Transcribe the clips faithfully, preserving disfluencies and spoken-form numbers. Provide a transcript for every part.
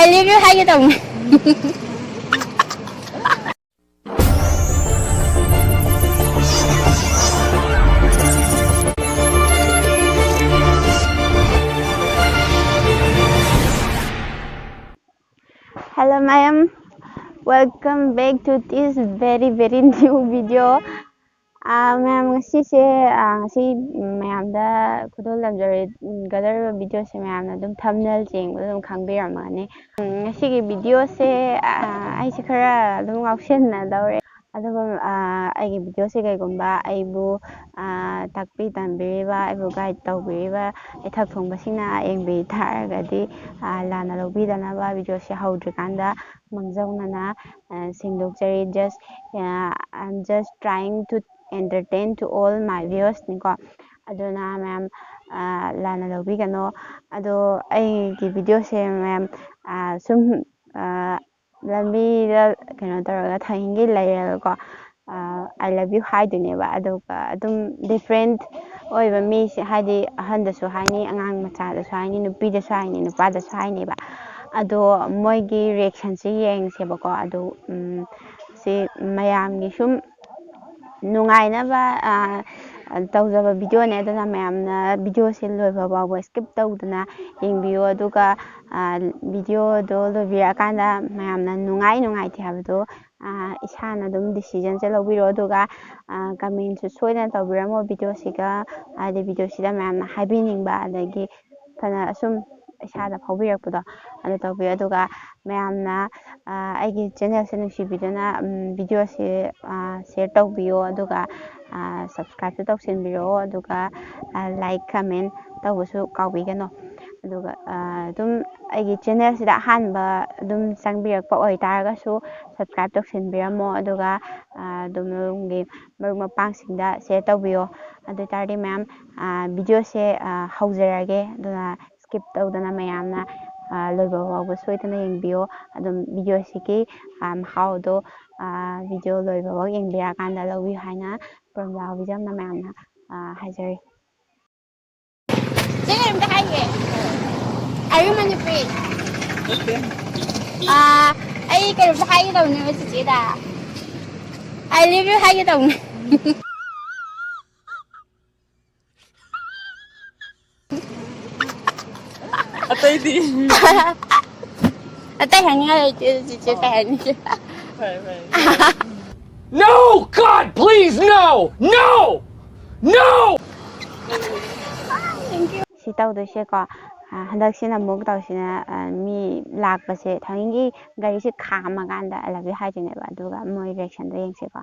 I love you ꯍꯥꯏꯒꯦ ꯇꯧꯅꯦ꯫ Hello ꯃꯌꯥꯝ, welcome back to this very very new video. ꯑꯥ, ꯃꯌꯥꯝ, ꯉꯁꯤꯁꯦ, ꯑꯥ, ꯉꯁꯤ ꯃꯌꯥꯝꯗ ꯈꯨꯗꯣꯜ ꯇꯝꯖꯔꯒꯗꯧꯔꯤꯕ videoꯁꯦ ꯃꯌꯥꯝꯅ ꯑꯗꯨꯝ thumbnail ꯌꯦꯡꯕꯗ ꯑꯗꯨꯝ ꯈꯪꯕꯤꯔꯝꯃꯅꯤ꯫ ꯎꯝ, ꯉꯁꯤꯒꯤ videoꯁꯦ, ꯑꯥ, ꯑꯩꯁꯦ ꯈꯔ ꯑꯗꯨꯝ ꯉꯥꯎꯁꯤꯟꯅꯗꯧꯔꯦ꯫ ꯑꯗꯨꯒ, ꯑꯥ, ꯑꯩꯒꯤ videoꯁꯦ ꯀꯩꯒꯨꯝꯕ ꯑꯩꯕꯨ, ꯑꯥ, ꯇꯥꯛꯄꯤ ꯇꯝꯕꯤꯔꯤꯕ, ꯑꯩꯕꯨ guide ꯇꯧꯕꯤꯔꯤꯕ ꯏꯊꯛ ꯊꯣꯡꯕꯁꯤꯡꯅ ꯌꯦꯡꯕꯤ ꯇꯥꯔꯒꯗꯤ, ꯑꯥ, ꯂꯥꯟꯅ ꯂꯧꯕꯤꯗꯅꯕ, videoꯁꯦ ꯍꯧꯗ꯭ꯔꯤꯀꯥꯟꯗ ꯃꯥꯡꯖꯧꯅꯅ, ꯑꯥ, ꯁꯦꯡꯗꯣꯛꯆꯔꯤ꯫ Just, ah, I'm just trying to entertain to all my viewersꯅꯤꯀꯣ꯫ ꯑꯗꯨꯅ ꯃꯌꯥꯝ, ꯑꯥ, ꯂꯥꯟꯅ ꯂꯧꯕꯤꯒꯅꯣ꯫ ꯑꯗꯣ ꯑꯩꯒꯤ videoꯁꯦ ꯃꯌꯥꯝ, ꯑꯥ, ꯁꯨꯝ, ꯑꯥ, ꯂꯝꯕꯤꯗ ꯀꯩꯅꯣ ꯇꯧꯔꯒ ꯊꯑꯣꯏꯒꯤ ꯂꯩꯔꯒꯀꯣ, ꯑꯥ, "I love you" ꯍꯥꯏꯗꯣꯏꯅꯦꯕ꯫ ꯑꯗꯨꯒ ꯑꯗꯨꯝ different ꯑꯣꯏꯕ ꯃꯤꯁꯦ, ꯍꯥꯏꯗꯤ ꯑꯍꯟꯗꯁꯨ ꯍꯥꯏꯅꯤ, ꯑꯉꯥꯡ ꯃꯆꯥꯗꯁꯨ ꯍꯥꯏꯅꯤ, ꯅꯨꯄꯤꯗꯁꯨ ꯍꯥꯏꯅꯤ, ꯅꯨꯄꯥꯗꯁꯨ ꯍꯥꯏꯅꯦꯕ꯫ ꯑꯗꯣ ꯃꯣꯏꯒꯤ reactionꯁꯦ ꯌꯦꯡꯁꯦꯕꯀꯣ꯫ ꯑꯗꯨ, ꯎꯝ, ꯁꯤ ꯃꯌꯥꯝꯒꯤ ꯁꯨꯝ ꯅꯨꯡꯉꯥꯏꯅꯕ, ꯑꯥ, ꯇꯧꯖꯕ videoꯅꯦ꯫ ꯑꯗꯨꯅ ꯃꯌꯥꯝꯅ videoꯁꯦ ꯂꯣꯏꯕ ꯐꯥꯎꯕ skip ꯇꯧꯗꯅ ꯌꯦꯡꯕꯤꯌꯨ꯫ ꯑꯗꯨꯒ, ꯑꯥ, videoꯗꯣ ꯂꯣꯏꯕꯤꯔꯛꯑꯀꯥꯟꯗ ꯃꯌꯥꯝꯅ ꯅꯨꯡꯉꯥꯏ ꯅꯨꯡꯉꯥꯏꯇꯦ ꯍꯥꯏꯕꯗꯣ, ꯑꯥ, ꯏꯁꯥꯅ ꯑꯗꯨꯝ decisionꯁꯦ ꯂꯧꯕꯤꯔꯣ꯫ ꯑꯗꯨꯒ, ꯑꯥ, commentꯁꯨ ꯁꯣꯏꯗꯅ ꯇꯧꯕꯤꯔꯝꯃꯣ videoꯁꯤꯒ, ꯍꯥꯏꯗꯤ videoꯁꯤꯗ ꯃꯌꯥꯝꯅ ꯍꯥꯏꯕꯤꯅꯤꯡꯕ, ꯑꯗꯒꯤ ꯐꯅ ꯑꯁꯨꯝ ꯏꯁꯥꯗ ꯐꯥꯎꯕꯤꯔꯛꯄꯗꯣ ꯑꯗꯨ ꯇꯧꯕꯤꯌꯨ꯫ ꯑꯗꯨꯒ ꯃꯌꯥꯝꯅ, ꯑꯥ, ꯑꯩꯒꯤ channelꯁꯦ ꯅꯨꯡꯁꯤꯕꯤꯗꯨꯅ, ꯎꯝ, videoꯁꯦ, ꯑꯥ, share ꯇꯧꯕꯤꯌꯣ꯫ ꯑꯗꯨꯒ, ꯑꯥ, subscribeꯁꯨ ꯇꯧꯁꯤꯟꯕꯤꯔꯛꯑꯣ꯫ ꯑꯗꯨꯒ, ꯑꯥ, like, comment ꯇꯧꯕꯁꯨ ꯀꯥꯎꯕꯤꯒꯅꯨ꯫ ꯑꯗꯨꯒ, ꯑꯥ, ꯑꯗꯨꯝ ꯑꯩꯒꯤ channelꯁꯤꯗ ꯑꯍꯥꯟꯕ ꯑꯗꯨꯝ ꯆꯪꯕꯤꯔꯛꯄ ꯑꯣꯏꯇꯥꯔꯒꯁꯨ subscribe ꯇꯧꯁꯤꯟꯕꯤꯔꯝꯃꯣ꯫ ꯑꯗꯨꯒ, ꯑꯥ, ꯑꯗꯨꯝ ꯅꯣꯏꯒꯤ ꯃꯔꯨꯞ ꯃꯄꯥꯡꯁꯤꯡꯗ share ꯇꯧꯕꯤꯌꯣ꯫ ꯑꯗꯨ ꯑꯣꯏꯇꯥꯔꯗꯤ ꯃꯌꯥꯝ, ꯑꯥ, videoꯁꯦ, ꯑꯥ, ꯍꯧꯖꯔꯒꯦ꯫ ꯑꯗꯨꯅ skip ꯇꯧꯗꯅ ꯃꯌꯥꯝꯅ, ꯑꯥ, ꯂꯣꯏꯕ ꯐꯥꯎꯕ ꯁꯣꯏꯗꯅ ꯌꯦꯡꯕꯤꯌꯣ꯫ ꯑꯗꯨꯝ videoꯁꯤꯒꯤ, ꯑꯥ, ꯃꯍꯥꯎꯗꯣ, ꯑꯥ, video ꯂꯣꯏꯕꯐꯥꯎ ꯌꯦꯡꯕꯤꯔꯀꯥꯟꯗ ꯂꯧꯕꯤꯌꯨ ꯍꯥꯏꯅ ꯄ꯭ꯔꯦꯝꯂꯥ ꯍꯣꯕꯤꯖꯝꯅ ꯃꯌꯥꯝꯅ, ꯑꯥ, ꯍꯥꯏꯖꯔꯤ꯫ ꯆꯦ, ꯑꯝꯇ ꯍꯥꯏꯒꯦ꯫ Are you Manipuri? ꯑꯥ, ꯑꯩ ꯀꯩꯅꯣꯝꯇ ꯍꯥꯏꯒꯦ ꯇꯧꯕꯅꯦꯕ ꯆꯤꯆꯦꯗ꯫ I love you ꯍꯥꯏꯒꯦ ꯇꯧꯕꯅꯦ꯫ ꯑꯇꯩꯗꯤ? ꯑꯇꯩ ꯍꯥꯏꯅꯤꯡꯉꯥꯏ ꯂꯩꯇꯦ, ꯆꯤꯆꯦ ꯀꯩ ꯍꯥꯏꯅꯤꯡꯒꯦ? ꯐꯔꯦ, ꯐꯔꯦ꯫ No! God, please, no! No! No! ꯁꯤ ꯇꯧꯗꯣꯏꯁꯦꯀꯣ, ꯑ, ꯍꯟꯗꯛꯁꯤꯅ ꯑꯃꯨꯛ ꯇꯧꯁꯤꯅ, ꯑ, ꯃꯤ ꯂꯥꯛꯄꯁꯦ ꯊꯑꯣꯏꯒꯤ ꯒꯥꯔꯤꯁꯦ ꯈꯥꯝꯃꯀꯥꯟꯗ I love you ꯍꯥꯏꯗꯣꯏꯅꯦꯕ, ꯑꯗꯨꯒ ꯃꯣꯏ reactionꯗꯣ ꯌꯦꯡꯁꯦꯀꯣ꯫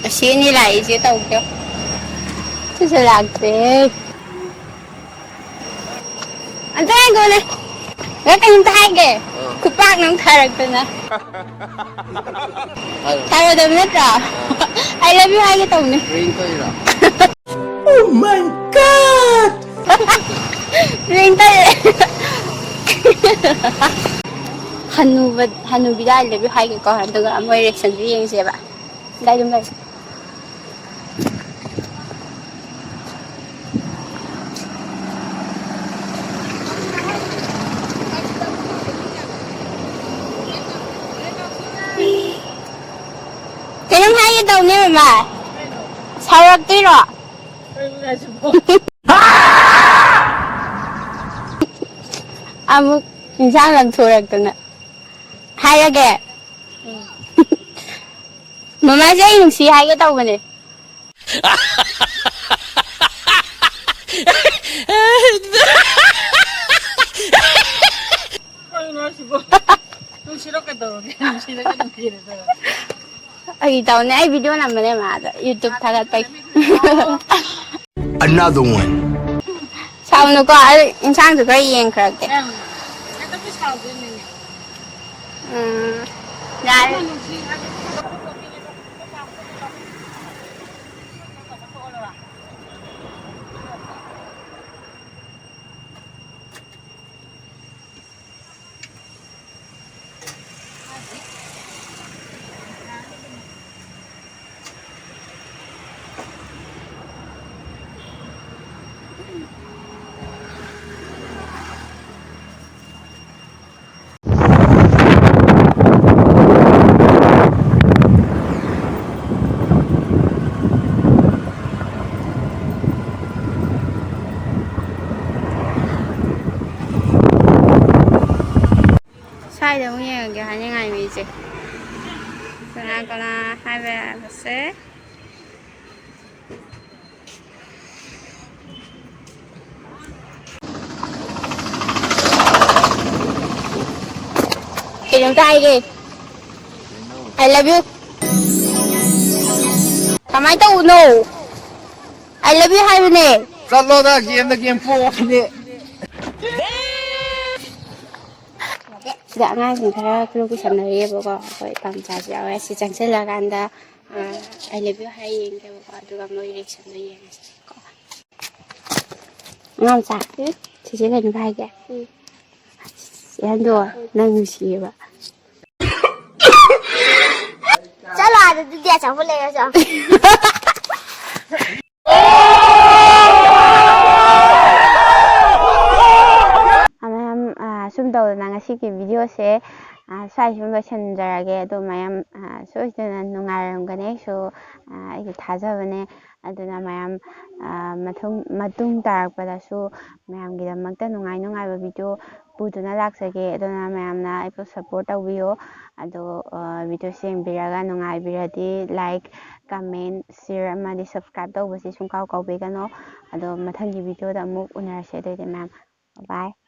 ꯑꯁꯤꯅꯤ ꯂꯥꯛꯏꯁꯦ, ꯇꯧꯗꯦ꯫ ꯁꯤꯁꯨ ꯂꯥꯛꯇꯦ꯫ ꯑꯝꯇ ꯉꯥꯏꯈꯣꯅꯦ꯫ ꯅꯪ ꯀꯩꯅꯣꯝꯇ ꯍꯥꯏꯒꯦ꯫ ꯑꯥ꯫ ꯈꯨꯄꯥꯛꯅ ꯑꯃꯨꯛ ꯊꯥꯔꯛꯇꯅ꯫ ꯍꯥꯏꯔꯣ꯫ ꯊꯥꯔꯣꯏꯗꯕ ꯅꯠꯇ꯭ꯔꯣ? ꯑꯥ꯫ I love you ꯍꯥꯏꯒꯦ ꯇꯧꯕꯅꯦ꯫ Prank ꯇꯧꯔꯤꯔꯣ? Oh my God! Prank ꯇꯧꯔꯦ꯫ ꯍꯅꯨꯕ, ꯍꯅꯨꯕꯤꯗ I love you ꯍꯥꯏꯒꯦꯀꯣ, ꯑꯗꯨꯒ ꯃꯣꯏ reactionꯗꯨ ꯌꯦꯡꯁꯦꯕ꯫ ꯑꯗꯥꯏ ꯑꯗꯨꯝ ꯂꯩꯔꯣ꯫ ꯀꯩꯅꯣꯝ ꯍꯥꯏꯒꯦ ꯇꯧꯅꯦ, ꯃꯃꯥ꯫ ꯁꯥꯎꯔꯛꯇꯣꯏꯔꯣ? ꯑꯃꯨꯛ ꯏꯟꯁꯥꯡ ꯂꯪꯊꯣꯔꯛꯇꯅ꯫ ꯍꯥꯏꯔꯒꯦ꯫ ꯃꯃꯥꯁꯦ ꯑꯩ ꯅꯨꯡꯁꯤ ꯍꯥꯏꯒꯦ ꯇꯧꯕꯅꯦ꯫ ꯀꯩꯅꯣ ꯍꯥꯏꯁꯤꯕꯣ? ꯅꯨꯡꯁꯤꯔꯣ ꯀꯩꯗꯧꯔꯒꯦ? ꯅꯨꯡꯁꯤꯔꯒ ꯅꯨꯡꯁꯤꯔꯦ ꯇꯧꯔꯒ꯫ ꯑꯩ ꯇꯧꯅꯦ, ꯑꯩ video ꯅꯝꯕꯅꯦ ꯃꯥꯗ, YouTube ꯊꯥꯒꯠꯄꯒꯤ꯫ Another one. ꯁꯥꯎꯅꯨꯀꯣ, ꯑꯩ ꯏꯟꯁꯥꯡꯁꯨ ꯈꯔ ꯌꯦꯡꯈ꯭ꯔꯒꯦ꯫ ꯅꯪ ꯍꯦꯛꯇ ꯁꯥꯎꯗꯣꯏꯅꯤꯅꯦ꯫ ꯎꯝ, ꯌꯥꯔꯦ꯫ ꯅꯨꯡꯁꯤ ꯍꯥꯏꯕ꯫ ꯁ꯭ꯋꯥꯏꯗ ꯑꯃꯨꯛ ꯌꯦꯡꯉꯒꯦ ꯍꯥꯏꯅꯤꯡꯉꯥꯏ ꯃꯤꯁꯦ꯫ ꯀꯅꯥ ꯀꯅꯥ ꯍꯥꯏꯕ ꯌꯥꯕꯁꯦ꯫ ꯀꯩꯅꯣꯝꯇ ꯍꯥꯏꯒꯦ꯫ I love you꯫ ꯀꯃꯥꯏꯅ ꯇꯧꯕꯅꯣ? I love you ꯍꯥꯏꯕꯅꯦ꯫ ꯆꯠꯂꯣꯗ, ꯒꯦꯝꯗ ꯒꯦꯝ ꯄꯣꯛꯄꯅꯦ꯫ ꯁꯤꯗ ꯑꯉꯥꯡꯁꯤꯡ ꯈꯔ ꯀ꯭ꯂꯨ ꯀꯨꯏꯁꯟꯅꯔꯤꯑꯕꯀꯣ꯫ ꯑꯩꯈꯣꯏ ꯄꯥꯝꯆꯥꯁꯨ ꯌꯥꯎꯋꯦ꯫ ꯁꯤ ꯆꯪꯁꯤꯜꯂꯀꯥꯟꯗ, ꯑ, I love you ꯍꯥꯏ ꯌꯦꯡꯒꯦꯕꯀꯣ꯫ ꯑꯗꯨꯒ ꯃꯣꯏ reactionꯗꯣ ꯌꯦꯡꯉꯁꯤ ꯀꯣ꯫ ꯑꯉꯥꯡ ꯃꯆꯥ, ꯆꯦꯆꯦ ꯀꯩꯅꯣ ꯍꯥꯏꯒꯦ? ꯎꯝ꯫ ꯏꯍꯟꯗꯣ ꯅꯪ ꯅꯨꯡꯁꯤꯌꯦꯕ꯫ ꯆꯠꯂꯣ ꯑꯥꯗ ꯑꯗꯨꯗꯤ ꯑꯆꯥꯄꯣꯠ ꯂꯩꯔꯁꯨ꯫ ꯃꯌꯥꯝ, ꯑ, ꯁꯨꯝ ꯇꯧꯗꯅ ꯉꯁꯤꯒꯤ videoꯁꯦ, ꯑ, ꯁ꯭ꯋꯥꯏ ꯁꯨꯝ ꯂꯣꯏꯁꯤꯟꯖꯔꯒꯦ꯫ ꯑꯗꯣ ꯃꯌꯥꯝ, ꯑ, ꯁꯣꯏꯗꯅ ꯅꯨꯡꯉꯥꯏꯔꯝꯒꯅꯤ ꯑꯩꯁꯨ, ꯑ, ꯑꯩꯁꯨ ꯊꯥꯖꯕꯅꯦ꯫ ꯑꯗꯨꯅ ꯃꯌꯥꯝ, ꯑ, ꯃꯊꯪ, ꯃꯇꯨꯡ ꯇꯥꯔꯛꯄꯗꯁꯨ ꯃꯌꯥꯝꯒꯤꯗꯃꯛꯇ ꯅꯨꯡꯉꯥꯏ ꯅꯨꯡꯉꯥꯏꯕ video ꯄꯨꯗꯨꯅ ꯂꯥꯛꯆꯒꯦ꯫ ꯑꯗꯨꯅ ꯃꯌꯥꯝꯅ ꯑꯩꯕꯨ support ꯇꯧꯕꯤꯌꯣ꯫ ꯑꯗꯣ, ꯑ, videoꯁꯦ ꯌꯦꯡꯕꯤꯔꯒ ꯅꯨꯡꯉꯥꯏꯕꯤꯔꯗꯤ like, comment, share ꯑꯃꯗꯤ subscribe ꯇꯧꯕꯁꯤ ꯁꯨꯡꯀꯥꯎ ꯀꯥꯎꯕꯤꯒꯅꯣ꯫ ꯑꯗꯣ ꯃꯊꯪꯒꯤ videoꯗ ꯑꯃꯨꯛ ꯎꯅꯔꯁꯦ꯫ ꯑꯗꯨꯑꯣꯏꯗꯤ ꯃꯌꯥꯝ bye꯫